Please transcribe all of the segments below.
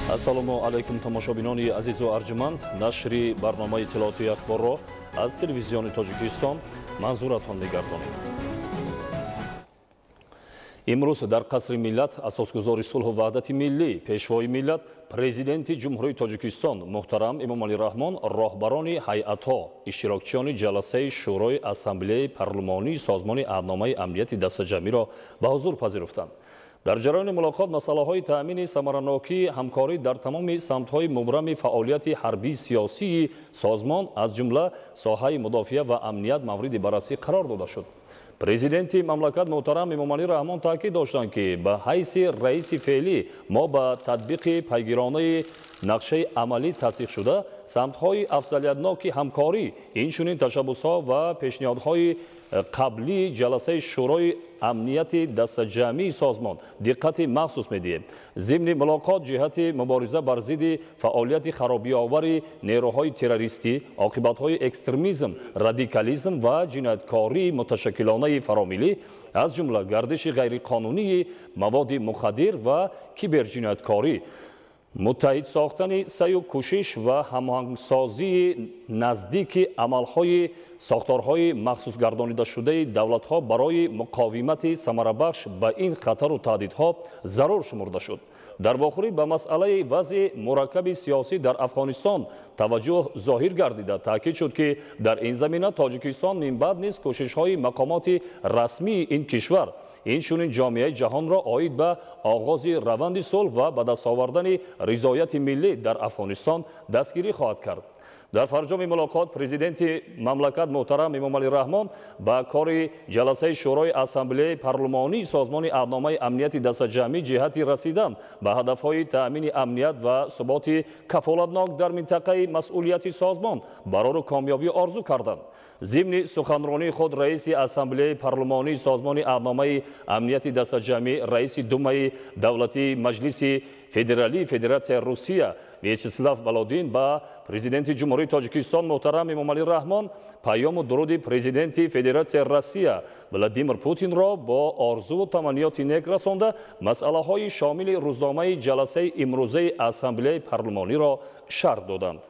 Ассалому алайкум, тамошобинони азизу арҷуманд. Нашри барномаи иттилоотии ахборро аз Телевизиони Тоҷикистон манзуратон мегардонем. Имрӯз дар Қасри Миллат асосгузори сулҳу ваҳдати миллӣ, Пешвои миллат, Президенти Ҷумҳурии Тоҷикистон муҳтарам Эмомалӣ Раҳмон роҳбарони ҳайатҳо, иштирокчиёни ҷаласаи Шӯрои Ассамблеяи Парлумонии Созмони Аҳдномаи Амнияти Дастаҷамъиро ба ҳузур пазируфтанд. Дар ҷараёни мулоқот масъалаҳои таъмини самаранокии ҳамкорӣ дар тамоми самтҳои мубрами фаъолияти ҳарбии сиёсии созмон, аз ҷумла соҳаи мудофиа ва амният, мавриди баррасӣ қарор дода шуд. Президенти мамлакат муҳтарам Эмомалӣ Раҳмон таъкид доштанд, ки ба ҳайси раиси феълӣ мо ба татбиқи пайгиронаи нақшаи амалӣ тасдиқшуда, самтҳои афзалиятноки ҳамкорӣ, инчунин ташаббусҳо ва пешниҳодҳои қаблии ҷаласаи Шӯрои Амнияти Дастаҷамъии созмон диққати махсус медиҳем. Зимни мулоқот ҷиҳати мубориза бар зидди фаъолияти харобиовари нерӯҳои террористӣ, оқибатҳои экстремизм, радикализм ва ҷинояткории муташаккилонаи фаромиллӣ, аз ҷумла гардиши ғайриқонунии маводи мухаддир ва киберҷинояткорӣ, муттаҳид сохтани саъю кӯшиш ва ҳамоҳангсозии наздики амалҳои сохторҳои махсусгардонидашудаи давлатҳо барои муқовимати самарабахш ба ин хатару таҳдидҳо зарур шумурда шуд. Дар вохӯрӣ ба масъалаи вазъи мураккаби сиёсӣ дар Афғонистон таваҷҷӯҳ зоҳир гардида, таъкид шуд, ки дар ин замина Тоҷикистон минбаъд низ кӯшишҳои мақомоти расмии ин кишвар, инчунин ҷомеаи ҷаҳонро оид ба оғози раванди сулҳ ва ба даст овардани ризояти миллӣ дар Афғонистон дастгирӣ хоҳад кард. Дар фарҷоми мулоқот Президенти мамлакат муҳтарам Эмомалӣ Раҳмон ба кори ҷаласаи Шӯрои Ассамблеяи Парлумонии Созмони Аҳдномаи Амнияти Дастаҷамъӣ ҷиҳати расидан ба ҳадафҳои таъмини амният ва суботи кафолатнок дар минтақаи масъулияти созмон барору комёбӣ орзу карданд. Зимни суханронии худ раиси Ассамблеяи Парлумонии Созмони Аҳдномаи Амнияти Дастаҷамъӣ, раиси Думаи Давлатии Маҷлиси Федералии Федератсияи Русия Вячеслав Володин ба Президенти Ҷумҳурии Тоҷикистон муҳтарам Эмомалӣ Раҳмон паёму дуруди Президенти Федератсияи Россия Владимир Путинро бо орзуву таманниёти нек расонда, масъалаҳои шомили рӯзномаи ҷаласаи имрӯзаи Ассамблеяи Парлумониро шарҳ доданд.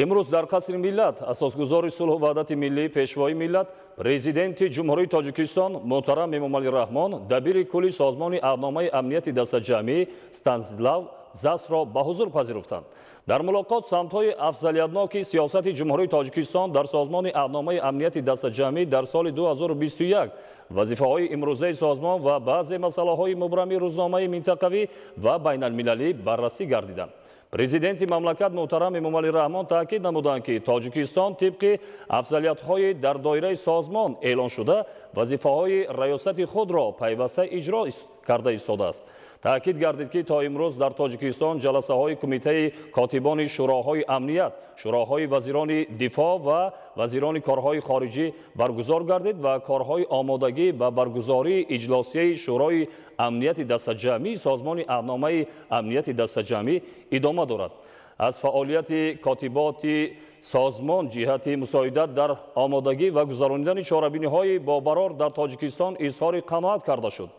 Имрӯз дар Қасри Миллат асосгузори сулҳу ваҳдати миллӣ, Пешвои миллат, Президенти Ҷумҳурии Тоҷикистон муҳтарам Эмомалӣ Раҳмон дабири кулли Созмони Аҳдномаи Амнияти Дастаҷамъӣ Станислав Засро ба ҳузур пазируфтанд. Дар мулоқот самтҳои афзалиятноки сиёсати Ҷумҳурии Тоҷикистон дар Созмони Аҳдномаи Амнияти Дастаҷамъӣ дар соли 2021, вазифаҳои имрӯзаи созмон ва баъзе масъалаҳои мубрами рӯзномаи минтақавӣ ва байналмилалӣ баррасӣ гардиданд. Президенти мамлакат муҳтарам Эмомалӣ Раҳмон таъкид намуданд, ки Тоҷикистон тибқи афзалиятҳои дар доираи созмон эълоншуда вазифаҳои раёсати худро пайваста иҷро карда истодааст. Таъкид гардид, ки то имрӯз дар Тоҷикистон ҷаласаҳои Кумитаи котибони Шӯроҳои амният, Шӯроҳои вазирони дифоъ ва вазирони корҳои хориҷӣ баргузор гардид ва корҳои омодагӣ ба баргузории иҷлосияи Шӯрои Амнияти Дастаҷамъии Созмони Аҳдномаи Амнияти Дастаҷамъӣ идома дорад. Аз фаъолияти котиботи созмон ҷиҳати мусоидат дар омодагӣ ва гузаронидани чорабиниҳои бобарор дар Тоҷикистон изҳори қаноат карда шуд.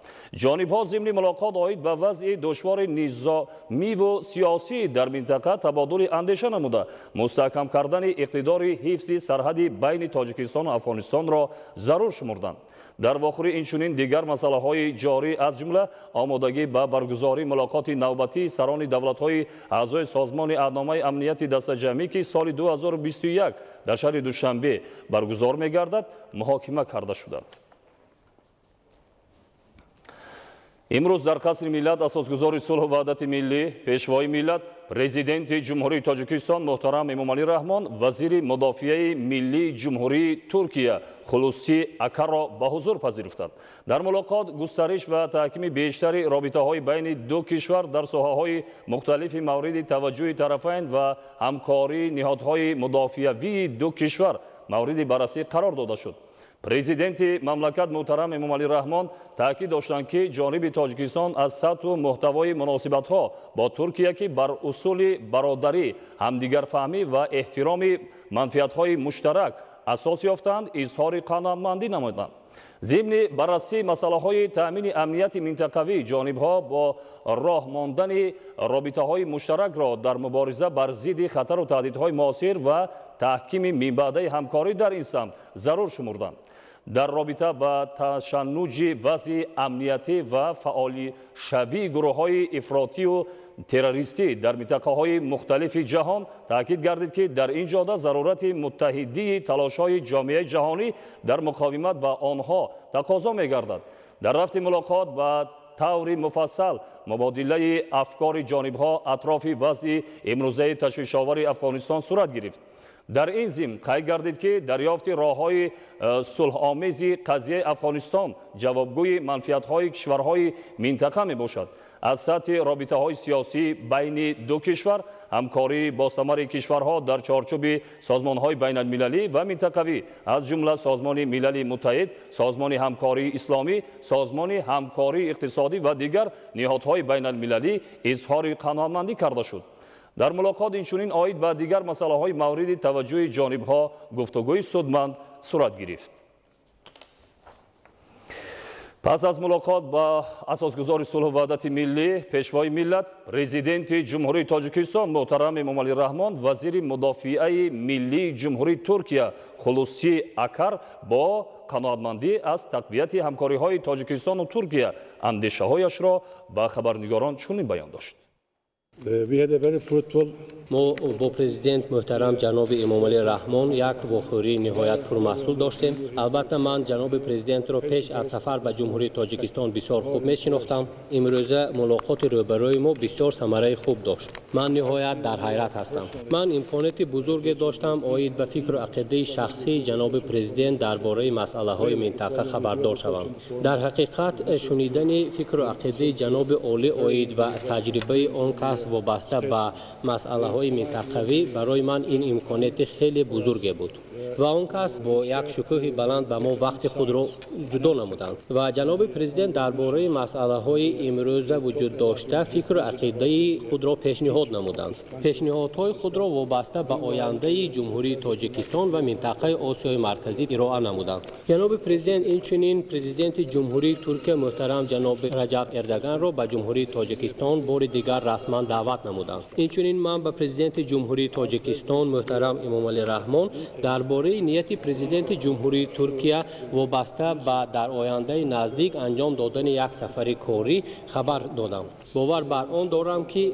Ҷонибҳо зимни мулоқот оид ба вазъи душвори низомиву сиёсӣ дар минтақа табодули андеша намуда, мустаҳкам кардани иқтидори ҳифзи сарҳади байни Тоҷикистону Афғонистонро зарур шумурданд. Дар вохӯрӣ инчунин дигар масъалаҳои ҷорӣ, аз ҷумла омодагӣ ба баргузории мулоқоти навбатии сарони давлатҳои аъзои Созмони Аҳдномаи Амнияти Дастаҷамъӣ, ки соли 2021 дар шаҳри Душанбе баргузор мегардад, муҳокима карда шуданд. Имрӯз дар Қасри Миллат асосгузори сулҳу ваҳдати миллӣ, Пешвои миллат, Президенти Ҷумҳурии Тоҷикистон муҳтарам Эмомалӣ Раҳмон вазири мудофиаи миллии Ҷумҳурии Туркия Хулусӣ Акарро ба ҳузур пазируфтанд. Дар мулоқот густариш ва таҳкими бештари робитаҳои байни ду кишвар дар соҳаҳои мухталифи мавриди таваҷҷӯҳи тарафайн ва ҳамкории ниҳодҳои мудофиавии ду кишвар мавриди баррасӣ қарор дода шуд. Президенти мамлакат муҳтарам Эмомалӣ Раҳмон таъкид доштанд, ки ҷониби Тоҷикистон аз сатҳу муҳтавои муносибатҳо бо Туркия, ки бар усули бародарӣ, ҳамдигарфаҳмӣ ва эҳтироми манфиатҳои муштарак асос ёфтаанд, изҳори қаноатмандӣ намуданд. Зимни баррасии масъалаҳои таъмини амнияти минтақавӣ ҷонибҳо бо роҳ мондани робитаҳои муштаракро дар мубориза бар зидди хатару таҳдидҳои муосир ва таҳкими минбаъдаи ҳамкорӣ дар ин самт зарур шумурданд. Дар робита ба ташаннуҷи вазъи амниятӣ ва фаъолишавии гурӯҳҳои ифротию террористӣ дар минтақаҳои мухталифи ҷаҳон таъкид гардид, ки дар ин ҷода зарурати муттаҳидии талошҳои ҷомеаи ҷаҳонӣ дар муқовимат ба онҳо тақозо мегардад. Дар рафти мулоқот ба таври муфассал мубодилаи афкори ҷонибҳо атрофи вазъи имрӯзаи ташвишовари Афғонистон сурат гирифт. Дар ин зимн қайд гардид, ки дарёфти роҳҳои сулҳомези қазияи Афғонистон ҷавобгӯи манфиатҳои кишварҳои минтақа мебошад. Аз сатҳи робитаҳои сиёсӣ байни ду кишвар, ҳамкории босамари кишварҳо дар чорчӯби созмонҳои байналмилалӣ ва минтақавӣ, аз ҷумла Созмони Милали Муттаҳид, Созмони ҳамкории исломӣ, Созмони ҳамкории иқтисодӣ ва дигар ниҳодҳои байналмилалӣ изҳори қаноатмандӣ карда шуд. Дар мулоқот инчунин оид ба дигар масъалаҳои мавриди таваҷҷӯҳи ҷонибҳо гуфтугӯи судманд сурат гирифт. Пас аз мулоқот ба асосгузори сулҳу ваҳдати миллӣ, пешвои миллат, президенти Ҷумҳурии Тоҷикистон муҳтарам Эмомалӣ Раҳмон, вазири мудофиаи миллии Ҷумҳурии Туркия Хулуси Акар бо қаноатмандӣ аз тақвияти ҳамкориҳои Тоҷикистону Туркия андешаҳояшро ба хабарнигорон чунин баён дошт. Мо бо президент муҳтарам ҷаноби Эмомалӣ Раҳмон як вохӯрии ниҳоят пурмаҳсул доштем. Албатта, ман ҷаноби президентро пеш аз сафар ба Ҷумҳурии Тоҷикистон бисёр хуб мешинохтам. Имрӯза мулоқоти рӯбарӯи мо бисёр самараи хуб дошт. Ман ниҳоят дар ҳайрат ҳастам. Ман имконияти бузурге доштам оид ба фикру ақидаи шахсии ҷаноби президент дар бораи масъалаҳои минтақа хабардор шавам. Дар ҳақиқат, шунидани фикру ақидаи ҷаноби олӣ оид ба таҷрибаи он кас вобаста ба масъалаҳои минтақавӣ барои ман ин имконияти хеле бузурге буд. Ва он кас бо як шукӯҳи баланд ба мо вақти худро ҷудо намуданд. Ва ҷаноби президент дар бораи масъалаҳои имрӯза вуҷуд дошта фикру ақидаи худро пешниҳод намуданд. Пешниҳодҳои худро вобаста ба ояндаи Ҷумҳурии Тоҷикистон ва минтақаи Осиёи Марказӣ ироа намуданд. Ҷаноби президент инчунин президенти Ҷумҳурии Туркия муҳтарам ҷаноби Раҷаб Эрдоганро ба Ҷумҳурии Тоҷикистон бори дигар расман даъват намуданд. Инчунин ман ба президенти Ҷумҳурии Тоҷикистон муҳтарам Эмомалӣ Раҳмон дар бораи нияти президенти Ҷумҳурии Туркия вобаста ба дар ояндаи наздик анҷом додани як сафари корӣ хабар додам. Бовар бар он дорам, ки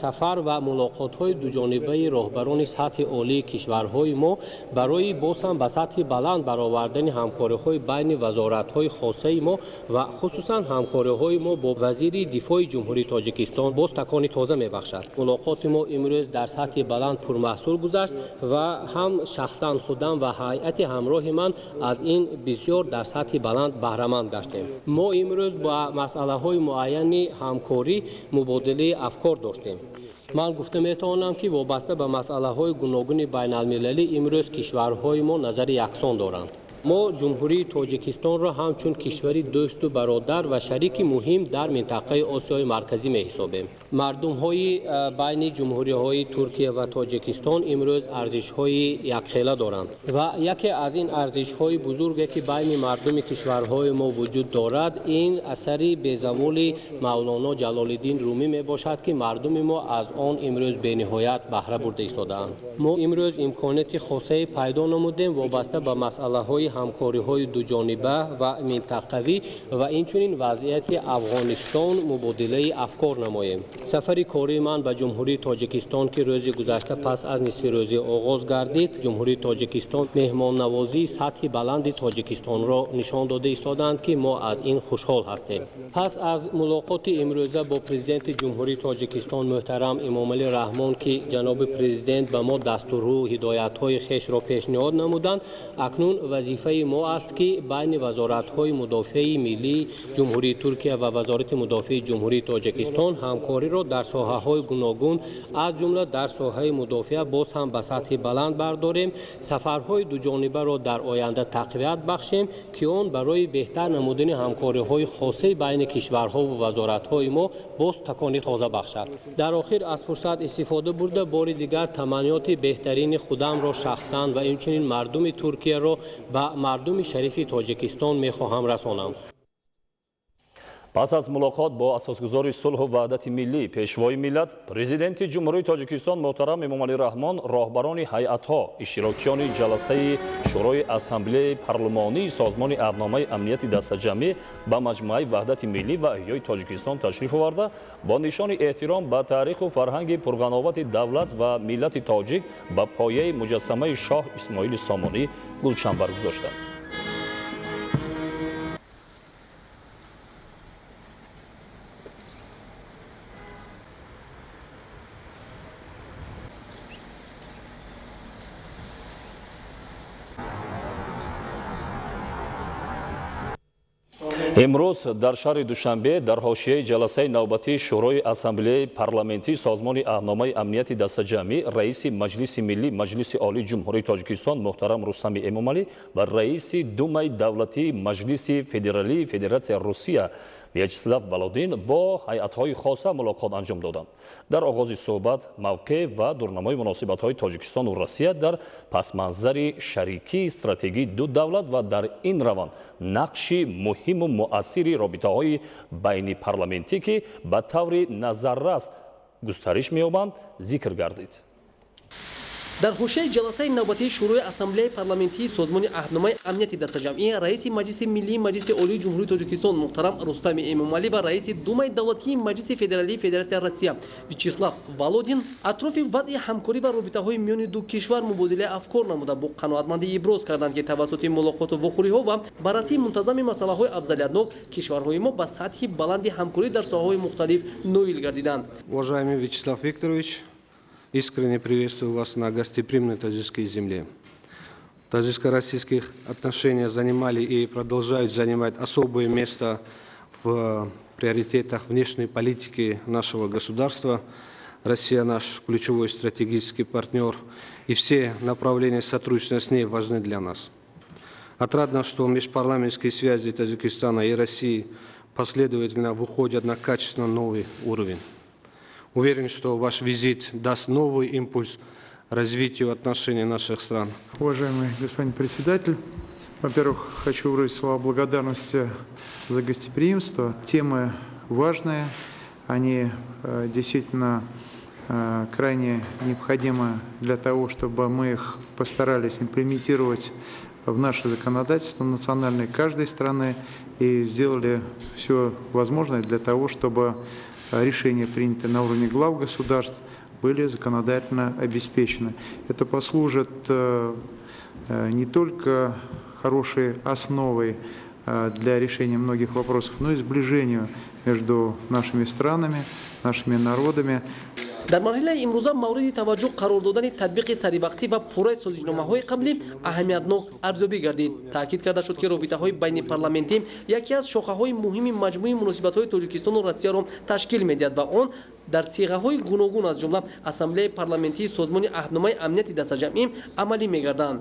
сафар ва мулоқотҳои дуҷонибаи роҳбарони сатҳи олии кишварҳои мо барои боз ҳам ба сатҳи баланд баровардани ҳамкориҳои байни вазоратҳои хосаи мо ва хусусан ҳамкориҳои мо бо вазири дифои Ҷумҳурии Тоҷикистон боз такони тоза мебахшад. Мулоқоти мо имрӯз дар сатҳи баланд пурмаҳсул гузашт ва ҳам шахсан худам ва ҳайати ҳамроҳи ман аз ин бисёр дар сатҳи баланд баҳраманд гаштем. Мо имрӯз ба масъалаҳои муайяни ҳамкорӣ мубодилаи афкор доштем. Ман гуфта метавонам, ки вобаста ба масъалаҳои гуногуни байналмилалӣ имрӯз кишварҳои мо назари яксон доранд. Мо Ҷумҳурии Тоҷикистонро ҳамчун кишвари дӯсту бародар ва шарики муҳим дар минтақаи Осиёи Марказӣ меҳисобем. Мардумҳои байни ҷумҳуриҳои Туркия ва Тоҷикистон имрӯз арзишҳои якхела доранд ва яке аз ин арзишҳои бузурге, ки байни мардуми кишварҳои мо вуҷуд дорад, ин асари безаволи Мавлоно Ҷалолиддин Румӣ мебошад, ки мардуми мо аз он имрӯз бениҳоят баҳра бурда истодаанд. Мо имрӯз имконияти хосае пайдо намудем вобаста ба масъалаҳои ҳамкориҳои дуҷониба ва минтақавӣ ва инчунин вазъияти Афғонистон мубодилаи афкор намоем. Сафари кории ман ба Ҷумҳурии Тоҷикистон, ки рӯзи гузашта пас аз нисфирӯзӣ оғоз гардид, Ҷумҳурии Тоҷикистон меҳмоннавозии сатҳи баланди Тоҷикистонро нишон дода истодаанд, ки мо аз ин хушҳол ҳастем. Пас аз мулоқоти имрӯза бо президенти Ҷумҳурии Тоҷикистон муҳтарам Эмомалӣ Раҳмон, ки ҷаноби президент ба мо дастурҳу ҳидоятҳои хешро пешниҳод намуданд, акнун вазифаи мо аст, ки байни вазоратҳои мудофиаи миллии Ҷумҳурии Туркия ва Вазорати мудофиаи Ҷумҳурии Тоҷикистон ҳамкориро дар соҳаҳои гуногун, аз ҷумла дар соҳаи мудофиа, боз ҳам ба сатҳи баланд бардорем, сафарҳои дуҷонибаро дар оянда тақвият бахшем, ки он барои беҳтар намудани ҳамкориҳои хосаи байни кишварҳо ва вазоратҳои мо боз такони тоза бахшад. Дар охир аз фурсат истифода бурда бори дигар таманниёти беҳтарини худамро шахсан ва инчунин мардуми Туркияро ба Ба мардуми шарифи Тоҷикистон мехоҳам расонам. Пас аз мулоқот бо асосгузори сулҳу ваҳдати миллӣ, Пешвои миллат, Президенти Ҷумҳурии Тоҷикистон муҳтарам Эмомалӣ Раҳмон, роҳбарони ҳайатҳо, иштирокчиёни ҷаласаи Шӯрои Ассамблеяи Парлумонии Созмони Аҳдномаи Амнияти Дастаҷамъӣ ба Маҷмӯаи Ваҳдати Миллӣ ва Эҳёи Тоҷикистон ташриф оварда, бо нишони эҳтиром ба таъриху фарҳанги пурғановати давлат ва миллати тоҷик ба пояи муҷассамаи шоҳ Исмоили Сомонӣ гулчанбар гузоштанд. Имрӯз дар шаҳри Душанбе дар ҳошияи ҷаласаи навбатии Шӯрои Ассамблеяи Парламентии Созмони Аҳдномаи Амнияти Дастаҷамъӣ раиси Маҷлиси Миллӣ Маҷлиси Олии Ҷумҳурии Тоҷикистон муҳтарам Рустами Эмомалӣ ва раиси Думаи давлатии Маҷлиси Федералии Федератсияи Русия Вячеслав Володин бо ҳайатҳои хоса мулоқот анҷом доданд. Дар оғози суҳбат мавқеъ ва дурнамои муносибатҳои Тоҷикистону Россия дар пасманзари шарикии стратегии ду давлат ва дар ин раванд нақши муҳиму муассири робитаҳои байнипарламентӣ, ки ба таври назаррас густариш меёбанд, зикр гардид. Дар ҳошияи ҷаласаи навбатии Шӯрои Ассамблеяи Парламентии Созмони Аҳдномаи Амнияти Дастаҷамъӣ раиси Маҷлиси Миллии Маҷлиси Олии Ҷумҳурии Тоҷикистон муҳтарам Рустами Эмомалӣ ва раиси Думаи давлатии Маҷлиси Федералии Федератсияи Россия Вячеслав Володин атрофи вазъи ҳамкорӣ ва робитаҳои миёни ду кишвар мубодилаи афкор намуда, бо қаноатмандӣ иброз карданд, ки тавассути мулоқоту вохӯриҳо ва баррасии мунтазами масъалаҳои афзалиятнок кишварҳои мо ба сатҳи баланди ҳамкорӣ дар соҳаҳои мухталиф ноил гардиданд. Уважаемый Вячеслав Викторович, искренне приветствую вас на гостеприимной таджикской земле. Таджикско-российские отношения занимали и продолжают занимать особое место в приоритетах внешней политики нашего государства. Россия наш ключевой стратегический партнер, и все направления сотрудничества с ней важны для нас. Отрадно, что межпарламентские связи Таджикистана и России последовательно выходят на качественно новый уровень. Уверен, что ваш визит даст новый импульс развитию отношений наших стран. Уважаемый господин председатель, во-первых, хочу выразить слова благодарности за гостеприимство. Темы важные, они действительно крайне необходимы для того, чтобы мы их постарались имплементировать в наше законодательство национальное каждой страны и сделали все возможное для того, чтобы решения, принятые на уровне глав государств, были законодательно обеспечены. Это послужит не только хорошей основой для решения многих вопросов, но и сближению между нашими странами, нашими народами. Дар марҳилаи имрӯза мавриди таваҷҷӯҳ қарор додани татбиқи саривақтӣ ва пурраи созишномаҳои қаблӣ аҳамиятнок арзёбӣ гардид. Таъкид карда шуд, ки робитаҳои байнипарламентӣ яке аз шохаҳои муҳими маҷмӯи муносибатҳои Тоҷикистону Россияро ташкил медиҳад ва он дар сиғаҳои гуногун, аз ҷумла Ассамблеяи Парламентии Созмони Аҳдномаи Амнияти Дастаҷамъӣ амалӣ мегарданд.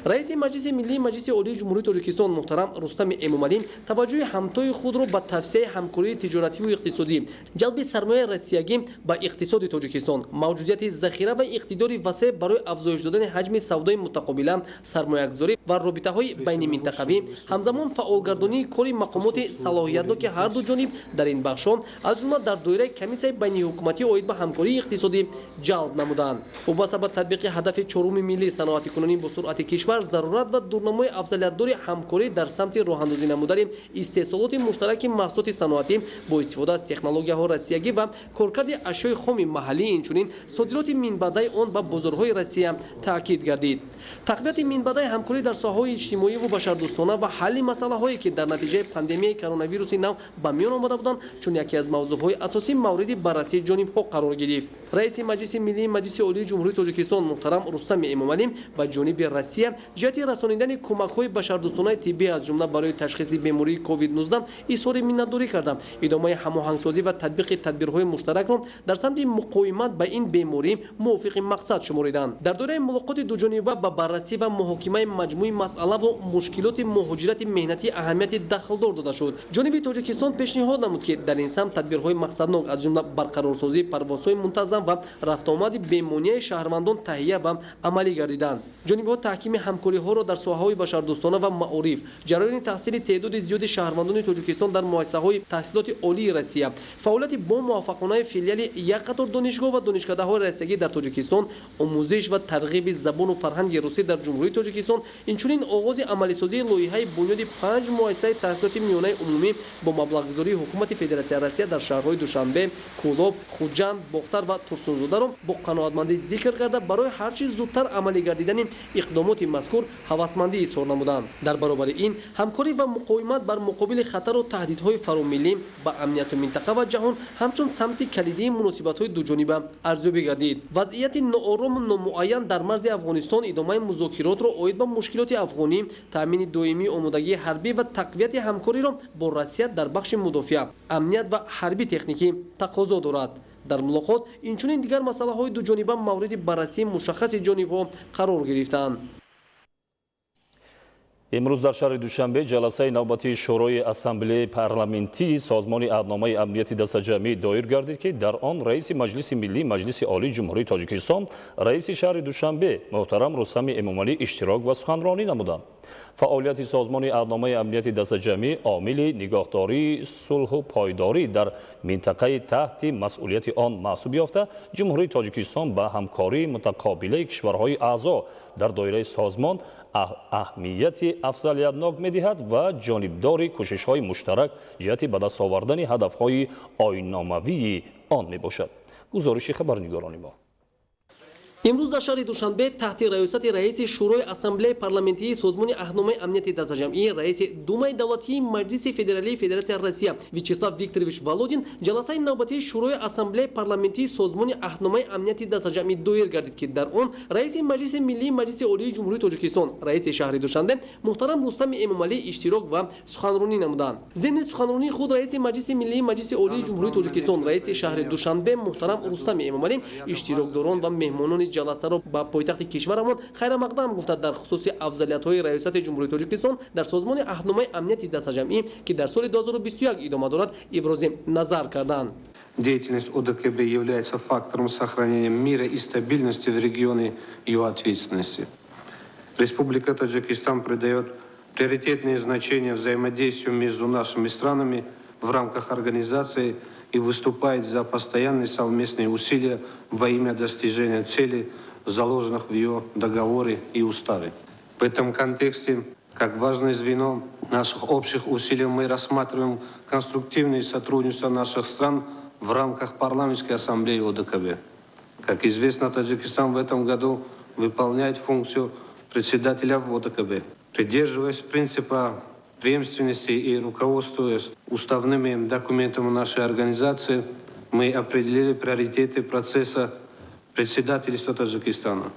Раиси Маҷлиси Миллии Маҷлиси Олии Ҷумҳурии Тоҷикистон муҳтарам Рустами Эмомалӣ таваҷҷӯҳи ҳамтои худро ба тавсияи ҳамкории тиҷоративу иқтисодӣ, ҷалби сармояи россиягӣ ба иқтисоди Тоҷикистон, мавҷудияти захира ва иқтидори васеъ барои афзоиш додани ҳаҷми савдои мутақобила, сармоягузорӣ ва робитаҳои байниминтақавӣ, ҳамзамон фаъолгардонии кори мақомоти салоҳиятноки ҳар ду ҷониб дар ин бахшҳо, аз ҷумла дар доираи комиссияи байниҳукуматӣ оид ба ҳамкории иқтисодӣ ҷалб намуданд. Вобаста ба татбиқи ҳадафи чоруми миллии саноатикунонӣ бо суръати кишвар, зарурат ва дурнамои афзалиятдори ҳамкорӣ дар самти роҳандозӣ намудани истеҳсолоти муштараки маҳсулоти саноатӣ бо истифода аз технологияҳои россиягӣ ва коркарди ашёи хоми маҳаллӣ, инчунин содироти минбаъдаи он ба бозорҳои Россия таъкид гардид. Тақвияти минбаъдаи ҳамкорӣ дар соҳаҳои иҷтимоиву башардӯстона ва ҳалли масъалаҳое, ки дар натиҷаи пандемияи коронавируси нав ба миён омада буданд, чун яке аз мавзӯъҳои асосӣ мавриди баррасии ҷонибҳо қарор гирифт. Раиси Маҷлиси Миллии Маҷлиси Олии Ҷумҳурии Тоҷикистон муҳтарам Рустами Эмомалӣ ба ҷониби Россия ҷиҳати расонидани кӯмакҳои башардӯстонаи тиббӣ, аз ҷумла барои ташхиси бемории COVID-19 изҳори миннатдорӣ карда, идомаи ҳамоҳангсозӣ ва татбиқи тадбирҳои муштаракро дар самти муқовимат ба ин беморӣ мувофиқи мақсад шумориданд. Дар доираи мулоқоти дуҷониба ба баррасӣ ва муҳокимаи маҷмӯи масъалаву мушкилоти муҳоҷирати меҳнатӣ аҳамияти дахлдор дода шуд. Ҷониби Тоҷикистон пешниҳод намуд, ки дар ин самт тадбирҳои мақсаднок, аз ҷумла барқарор барқарорсозии парвозҳои мунтазам ва рафтуомади бемонеаи шаҳрвандон таҳия ва амалӣ гардиданд. Ҷонибҳо таҳкими ҳамкориҳоро дар соҳаҳои башардӯстона ва маориф, ҷараёни таҳсили теъдоди зиёди шаҳрвандони Тоҷикистон дар муассисаҳои таҳсилоти олии Россия, фаъолияти бомуваффақонаи филиали як қатор донишгоҳ ва донишкадаҳои россиягӣ дар Тоҷикистон, омӯзиш ва тарғиби забону фарҳанги русӣ дар Ҷумҳурии Тоҷикистон, инчунин оғози амалисозии лоиҳаи бунёди 5 муассисаи таҳсилоти миёнаи умумӣ бо маблағгузории Ҳукумати Федератсияи Россия дар шаҳрҳои Душанбе, Кӯлоб, Хуҷанд, Бохтар ва Турсунзодаро бо қаноатмандӣ зикр карда, барои ҳарчи зудтар амалӣ гардидани иқдомоти мазкур ҳавасмандӣ изҳор намуданд. Дар баробари ин, ҳамкорӣ ва муқовимат бар муқобили хатару таҳдидҳои фаромиллӣ ба амнияту минтақа ва ҷаҳон ҳамчун самти калидии муносибатҳои дуҷониба арзёбӣ гардид. Вазъияти ноорому номуайян дар марзи Афғонистон идомаи музокиротро оид ба мушкилоти афғонӣ, таъмини доимии омодагии ҳарбӣ ва тақвияти ҳамкориро бо Россия дар бахши мудофиа, амният ва ҳарбӣ техникӣ тақозо дорад. Дар мулоқот инчунин дигар масъалаҳои дуҷониба мавриди баррасии мушаххаси ҷонибҳо қарор гирифтанд. Имрӯз дар шаҳри Душанбе ҷаласаи навбатии Шӯрои Ассамблеяи парламентии Созмони Аҳдномаи Амнияти Дастаҷамъӣ доир гардид, ки дар он раиси Маҷлиси Миллӣ Маҷлиси Олии Ҷумҳурии Тоҷикистон, раиси шаҳри Душанбе муҳтарам Рустами Эмомалӣ иштирок ва суханронӣ намуданд. Фаъолияти Созмони Аҳдномаи Амнияти Дастаҷамъӣ омили нигоҳдории сулҳу пойдорӣ дар минтақаи таҳти масъулияти он маҳсуб ёфта, Ҷумҳурии Тоҷикистон ба ҳамкории мутақобилаи кишварҳои аъзо дар доираи созмон аҳамияти афзалиятнок медиҳад ва ҷонибдори кӯшишҳои муштарак ҷиҳати ба даст овардани ҳадафҳои оинномавии он мебошад. Гузориши хабарнигорони мо. Имрӯз дар шаҳри Душанбе таҳти раёсати раиси Шӯрои Ассамблеяи парламентии Созмони Аҳдномаи Амнияти Дастаҷамъӣ, раиси Думаи давлатии Маҷлиси Федералии Федератсияи Россия Вячеслав Викторович Володин ҷаласаи навбатии Шӯрои Ассамблеяи парламентии Созмони Аҳдномаи Амнияти Дастаҷамъӣ доир гардид, ки дар он раиси Маҷлиси Миллии Маҷлиси Олии Ҷумҳурии Тоҷикистон, раиси шаҳри Душанбе муҳтарам Рустами Эмомалӣ иштирок ва суханронӣ намуданд. Зимни суханронии худ раиси Маҷлиси Миллии Маҷлиси Олии Ҷумҳурии Тоҷикистон, раиси шаҳри Душанбе муҳтарам Рустами Эмомалӣ иштирокдорон ва меҳмонони ҷаласаро ба пойтахти кишварамон хайрамақдам гуфта, дар хусуси афзалиятҳои раёсати Ҷумҳурии Тоҷикистон дар Созмони Аҳдномаи Амнияти Дастаҷамъӣ, ки дар соли 2021 идома дорад, ибрози назар карданд. Деятельность ОДКБ является фактором сохранения мира и стабильности в регионе ее ответственности. Республика Таджикистан придает приоритетное значение взаимодействию между нашими странами в рамках организации и выступает за постоянные совместные усилия во имя достижения целей, заложенных в ее договоре и уставе. В этом контексте, как важное звено наших общих усилий, мы рассматриваем конструктивное сотрудничество наших стран в рамках Парламентской ассамблеи ОДКБ. Как известно, Таджикистан в этом году выполняет функцию председателя в ОДКБ. Придерживаясь принципа преемственности и руководствуясь уставными документами нашей организации, мы определили приоритеты процесса председательства Таджикистана.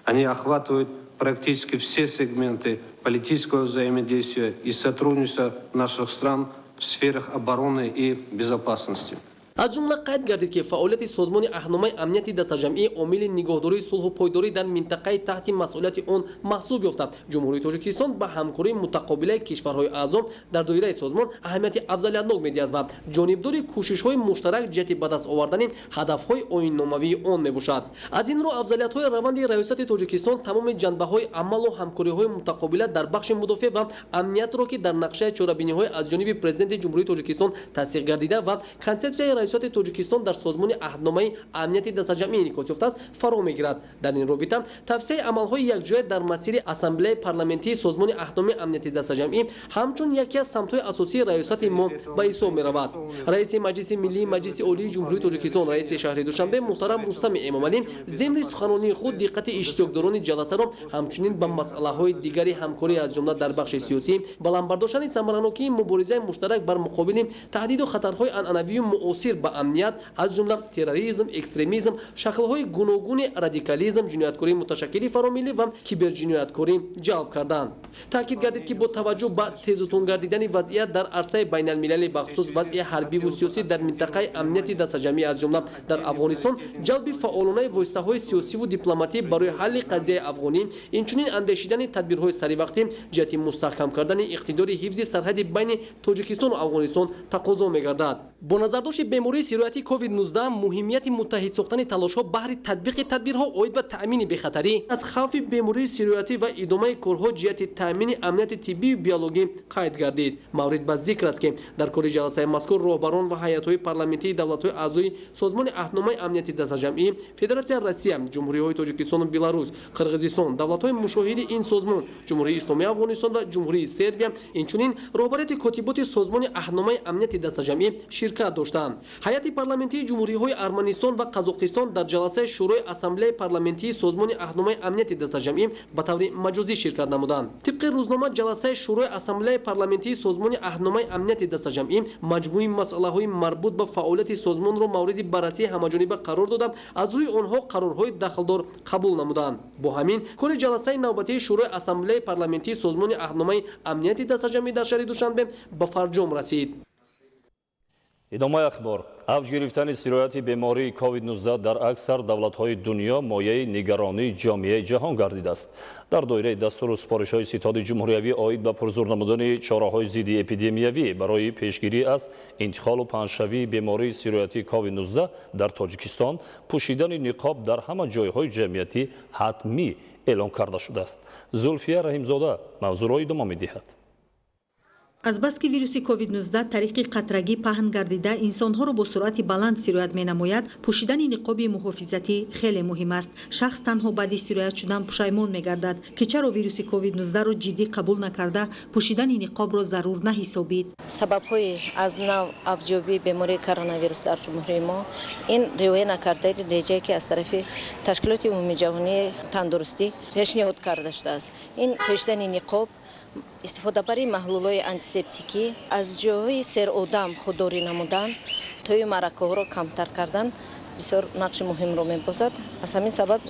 Они охватывают практически все сегменты политического взаимодействия и сотрудничества наших стран в сферах обороны и безопасности. Аз ҷумла қайд гардид, ки фаъолияти Созмони Аҳдномаи Амнияти Дастаҷамъӣ омили нигоҳдории сулҳу пойдорӣ дар минтақаи таҳти масъулияти он маҳсуб ёфта, Ҷумҳурии Тоҷикистон ба ҳамкории мутақобилаи кишварҳои аъзо дар доираи созмон аҳамияти афзалиятнок медиҳад ва ҷонибдори кӯшишҳои муштарак ҷиҳати ба даст овардани ҳадафҳои оинномавии он мебошад. Аз ин рӯ, афзалиятҳои раванди раёсати Тоҷикистон тамоми ҷанбаҳои амалу ҳамкориҳои мутақобила дар бахши мудофиа ва амниятро, ки дар нақшаи чорабиниҳои аз ҷониби Президенти Ҷумҳурии Тоҷикистон тасдиқ гардида ва консепсияи раёсати Тоҷикистон дар Созмони Аҳдномаи Амнияти Дастаҷамъӣ инъикос ёфтааст, фаро мегирад. Дар ин робита тавсияи амалҳои якҷоя дар масири Ассамблеяи парламентии Созмони Аҳдномаи Амнияти Дастаҷамъӣ ҳамчун яке аз самтҳои асосии раёсати мо ба ҳисоб меравад. Раиси Маҷлиси Миллии Маҷлиси Олии Ҷумҳурии Тоҷикистон, раиси шаҳри Душанбе муҳтарам Рустами Эмомалӣ зимни суханронии худ диққати иштирокдорони ҷаласаро ҳамчунин ба масъалаҳои дигари ҳамкорӣ, аз ҷумла дар бахши сиёсӣ, баланд бардоштани самаранокии муборизаи муштарак бар муқобили таҳдиду хатарҳои анъанавию муосир ба амният, аз ҷумла терроризм, экстремизм, шаклҳои гуногуни радикализм, ҷинояткории муташаккили фаромиллӣ ва киберҷинояткорӣ ҷалб карданд. Таъкид гардид, ки бо таваҷҷӯҳ ба тезутун гардидани вазъият дар арсаи байналмилалӣ, бахусус вазъи ҳарбиву сиёсӣ дар минтақаи амнияти дастаҷамъӣ, аз ҷумла дар Афғонистон, ҷалби фаъолонаи воситаҳои сиёсиву дипломатӣ барои ҳалли қазияи афғонӣ, инчунин андешидани тадбирҳои саривақтӣ ҷиҳати мустаҳкам кардани иқтидори ҳифзи сарҳади байни Тоҷикистону Афғонистон тақозо мегардад. Бо назардошти беморӣ бемории сироятии COVID-19, муҳимияти муттаҳид сохтани талошҳо баҳри татбиқи тадбирҳо оид ба таъмини бехатарӣ аз хавфи бемории сироятӣ ва идомаи корҳо ҷиҳати таъмини амнияти тиббию биологӣ қайд гардид. Маврид ба зикр аст, ки дар кори ҷаласаи мазкур роҳбарон ва ҳайатҳои парламентии давлатҳои аъзои Созмони Аҳдномаи Амнияти Дастаҷамъӣ, Федератсияи Россия, Ҷумҳуриҳои Тоҷикистону Беларус, Қирғизистон, давлатҳои мушоҳиди ин созмон, Ҷумҳурии Исломии Афғонистон ва Ҷумҳурии Сербия, инчунин роҳбарияти котиботи Созмони Аҳдномаи Амнияти Дастаҷамъӣ ширкат доштанд. Ҳайати парламентии ҷумҳуриҳои Арманистон ва Қазоқистон дар ҷаласаи Шӯрои Ассамблеяи парламентии Созмони Аҳдномаи Амнияти Дастаҷамъӣ ба таври маҷозӣ ширкат намуданд. Тибқи рӯзнома, ҷаласаи Шӯрои Ассамблеяи парламентии Созмони Аҳдномаи Амнияти Дастаҷамъӣ маҷмӯи масъалаҳои марбут ба фаъолияти созмонро мавриди баррасии ҳамаҷониба қарор дода, аз рӯи онҳо қарорҳои дахлдор қабул намуданд. Бо ҳамин кори ҷаласаи навбатии Шӯрои Ассамблеяи парламентии Созмони Аҳдномаи Амнияти Дастаҷамъӣ дар шаҳри Душанбе ба фарҷом расид. Идомаи ахбор. Авҷ гирифтани сирояти бемории COVID-19 дар аксар давлатҳои дунё мояи нигаронии ҷомеаи ҷаҳон гардидааст. Дар доираи дастуру супоришҳои Ситоди ҷумҳуриявӣ оид ба пурзур намудани чораҳои зидди эпидемиявӣ барои пешгирӣ аз интиқолу паҳншавии бемории сироятии COVID-19 дар Тоҷикистон, пӯшидани ниқоб дар ҳама ҷойҳои ҷамъиятӣ ҳатмӣ эълон карда шудааст. Зулфия Раҳимзода мавзӯъро идома медиҳад. Азбаски вируси COVID-19 тариқи қатрагӣ паҳн гардида инсонҳоро бо суръати баланд сироят менамояд, пӯшидани ниқоби муҳофизатӣ хеле муҳим аст. Шахс танҳо баъди сироят шудан пушаймон мегардад, ки чаро вируси COVID-19-ро ҷиддӣ қабул накарда, пӯшидани ниқобро зарур наҳисобид. Сабабҳои аз нав авҷёбии бемории коронавирус дар ҷумҳурии мо ин риоя накардаи реҷае, ки аз тарафи Ташкилоти умумиҷаҳонии тандурустӣ пешниҳод карда шудааст. Ин пӯшидани ниқоб, истифодабарии маҳлулҳои антисептикӣ, аз ҷойҳои серодам худдорӣ намудан, тӯю маъракаҳоро камтар кардан бисёр нақши муҳимро мебозад. Аз ҳамин сабаб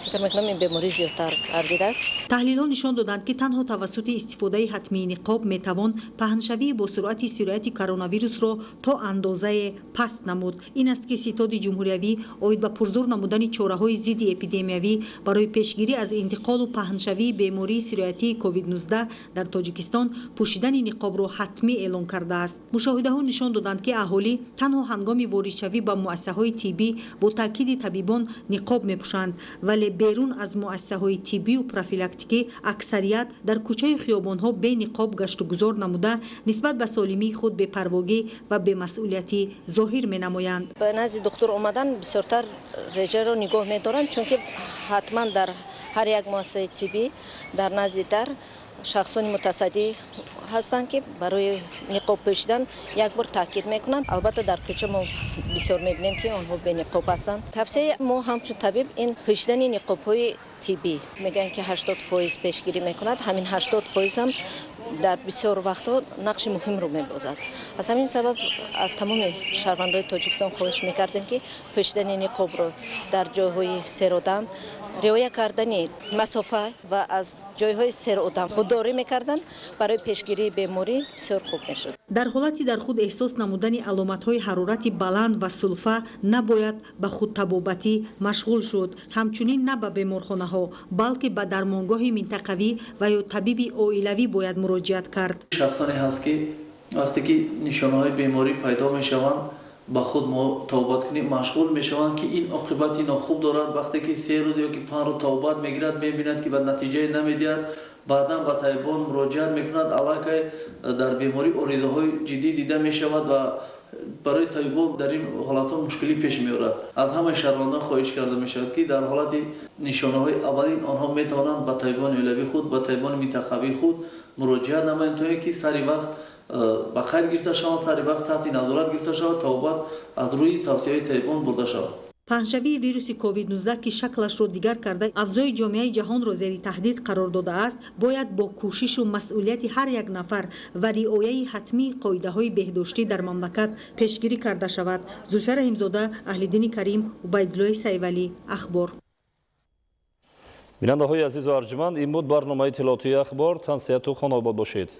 фикр мекунам, ин беморӣ зиёдтар гардидааст. Таҳлилҳо нишон доданд, ки танҳо тавассути истифодаи ҳатмии ниқоб метавон паҳншавии бо суръати сирояти коронавирусро то андозае паст намуд. Ин аст, ки Ситоди ҷумҳуриявӣ оид ба пурзур намудани чораҳои зидди эпидемиявӣ барои пешгирӣ аз интиқолу паҳншавии бемории сироятии COVID-19 дар Тоҷикистон пӯшидани ниқобро ҳатмӣ эълон кардааст. Мушоҳидаҳо нишон доданд, ки аҳолӣ танҳо ҳангоми воридшавӣ ба муассисаҳои тиббӣ бо таъкиди табибон ниқоб мепӯшанд, вале берун аз муассисаҳои тиббию профилактикӣ аксарият дар кӯчаю хиёбонҳо бениқоб гаштугузор намуда, нисбат ба солимии худ бепарвогӣ ва бемасъулиятӣ зоҳир менамоянд. Ба назди духтур омадан бисёртар реҷаро нигоҳ медоранд, чунки ҳатман дар ҳар як муассисаи тиббӣ дар назди дар шахсони мутасаддӣ ҳастанд, ки барои ниқоб пӯшидан як бор таъкид мекунанд. Албатта, дар кӯча мо бисёр мебинем, ки онҳо бениқоб ҳастанд. Тавсияи мо ҳамчун табиб ин пӯшидани ниқобҳои тиббӣ. Мегӯянд, ки 80% пешгирӣ мекунад. Ҳамин 80% ҳам дар бисёр вақтҳо нақши муҳимро мебозад. Аз ҳамин сабаб аз тамоми шаҳрвандои Тоҷикистон хоҳиш мекардем, ки пӯшидани ниқобро дар ҷойҳои серодам, риоя кардани масофа ва аз ҷойҳои серодам худдорӣ мекарданд, барои пешгирии беморӣ бисёр хуб мешуд. Дар ҳолати дар худ эҳсос намудани аломатҳои ҳарорати баланд ва сулфа набояд ба худтабобатӣ машғул шуд. Ҳамчунин на ба беморхонаҳо, балки ба дармонгоҳи минтақавӣ ва ё табиби оилавӣ бояд муроҷиат кард. Шахсоне ҳаст, ки вақте ки нишонаҳои беморӣ пайдо мешаванд, ба худ табобаткунӣ машғул мешаванд, ки ин оқибати нохуб дорад. Вақте ки 3 рӯз ё ки 5 рӯз табобат мегирад, мебинад, ки ба натиҷае намедиҳад, баъдан ба табибон муроҷиат мекунад. Аллакай дар беморӣ оризаҳои ҷиддӣ дида мешавад ва барои табибон дар ин ҳолатҳо мушкилӣ пеш меорад. Аз ҳамаи шаҳрвандон хоҳиш карда мешавад, ки дар ҳолати нишонаҳои аввалин онҳо метавонанд ба табибони оилавии худ, ба табибони минтақавии худ муроҷиат намоянд, то ин ки сари вақт ба қайд гирифта шаванд, сари вақт таҳти назорат гирифта шавад, табобат аз рӯи тавсияҳои табибон бурда шавад. Паҳншавии вируси COVID-19, ки шаклашро дигар карда, авзои ҷомеаи ҷаҳонро зери таҳдид қарор додааст, бояд бо кӯшишу масъулияти ҳар як нафар ва риояи ҳатмии қоидаҳои беҳдоштӣ дар мамлакат пешгирӣ карда шавад. Зулфия Раҳимзода, Аҳлиддини Карим, Убайдуллои Сайвалӣ, Ахбор. Бинандаҳои азизу арҷманд, ин буд барномаи иттилоотии Ахбор. Тансиҳату хонаобод бошед.